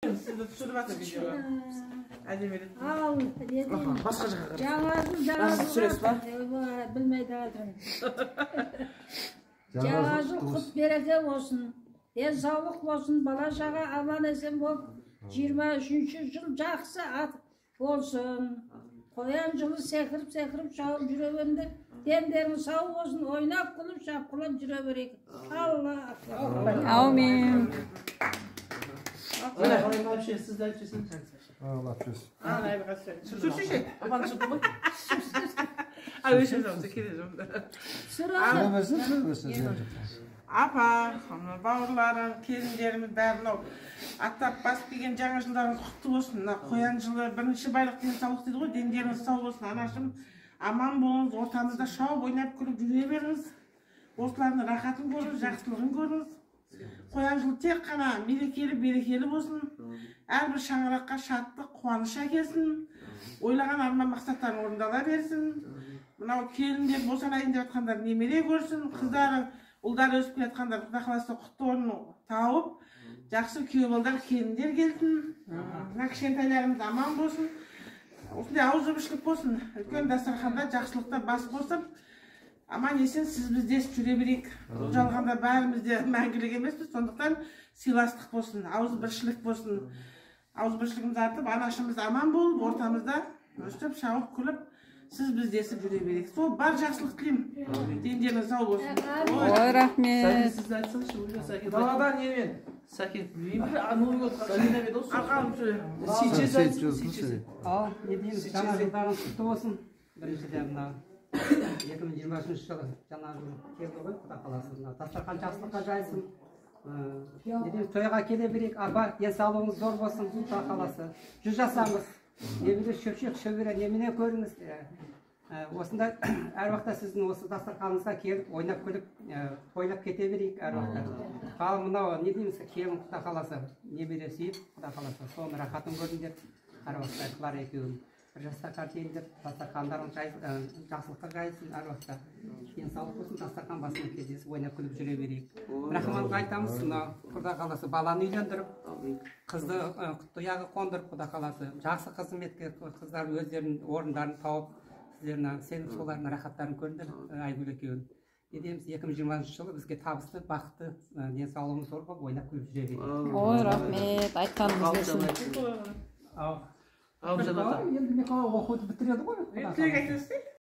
Сізді түсіріп жатыр видеоға. Әдемі етіп. Ал, не деймін? Басқа жаққа қарай. Жаңа жыл, жаңа Сіз жыл. түсіресіз ба? Ойбай, білмей жатырмын. Жаңа жыл құт береке болсын. Денсаулық болсын, бала шаға аман есен болып, 23-ші жыл жақсы ат болсын. Қоян жылы секіріп секіріп шауып жүре беріңдер. Дендерің сау болсын, ойнап күліп шапқылап жүре берейік. Алла акбар. Әумин. Вообще, сіз де айтып жіберсеңіз. Ал, әпкесі. Ал, айбыға түсірсейші. Апаны түсірдің ғой. Ал, өшір жаусы, келе жаусы. Түсір. Түсіре берсін, түсіре берсін, зиян жоқ. Апа, мына бауырларым, келіндеріміз, бәрі мынау аттап басып келген жаңа жылдарыңыз құтты болсын. Мына қоян жылы бірінші байлық денсаулық дейді ғой, дендеріңіз сау болсын, анашым, аман болыңыз, ортамызда шауып ойнап күліп жүре беріңіз. Осылардың рахатын көріңіз, жақсылығын көріңіз. Қоян жылы тек қана мерекелі берекелі болсын. Әрбір шаңыраққа шаттық, қуаныш әкелсін. Ойлаған арман мақсаттарың орындала берсін. Мынау келіндер босанайын деп жатқандар немере көрсін, қыздары, ұлдары өсіп келе жатқандар құдай қаласа құтты орын тауып, жақсы күйеу балдар, келіндер келсін. Мына кішкентайларымыз аман болсын. Осындай ауызбіршілік болсын. Үлкен дастарханда жақсылықта бас қосып, аман есен сіз біздесіп жүре берейік. Бұл жалғанда бәріміз де мәңгілік емеспіз, сондықтан сыйластық болсын, ауызбіршілік болсын. Ауызбіршілігіміз артып, анашымыз аман болып, ортамызда өстіп шауып күліп, сіз біздесіп жүре берейік. Сол бар жақсылық тілеймін. Дендеріңіз сау болсын. Ой, Сәкен, рахмет. сіз де айтсаңызшы, өлген Сәкен. Далада немен? Сәкен, білмеймін, а Новый год қашан еді ғой? Арқалым сөйле. Сейчас Сейіт айтсын, жазсын, сейчас. сөйле. Ал, не дейміз, жаңа жылдарыңыз құтты болсын. Біріншіден, мына 2023 жылы жаңа жыл келді ғой, құда қаласа. Мына дастархан жақсылыққа жайсын. Не дейміз, тойға келе берейік, апа, денсаулығыңыз зор болсын, құда қаласа. 100 жасаңыз, немере шөпшек, шөбере, немене көріңіз. Осындай әр уақытта сіздің осы дастарханыңызға келіп, ойнап күліп, тойлап кете берейік әр уақытта. Ал мынау не дейміз, келін, құда қаласа, немере сүйіп, құда қаласа, соның рахатын көріңдер. Әр уақытта Клара екеуің бір жаста қартайыңдар, дастархандарың жақсылыққа жайылсын әр уақытта. Денсаулық болсын, дастархан басында кездесіп, ойнап күліп жүре берейік. Рахманға айтамыз, мынау құда қаласа баланы үйлендіріп, қызды құтты ұяға қондырып, құда қаласа, жақсы қызметке қыздар өздерінің орындарын тауып, сіздер мына сен солардың рахаттарын көріңдер, Айгүл екеуің. Не дейміз, 2020 жылы бізге табысты, бақытты, денсаулығымыз зор болып, ойнап күліп жүре берейік. Ой, рахмет, айтқаныңыз келсін. Ау. Ғалымжан ата. Енді Михаил оқуды бітіреді ғой, құда Тілек қаласа. айтасыз.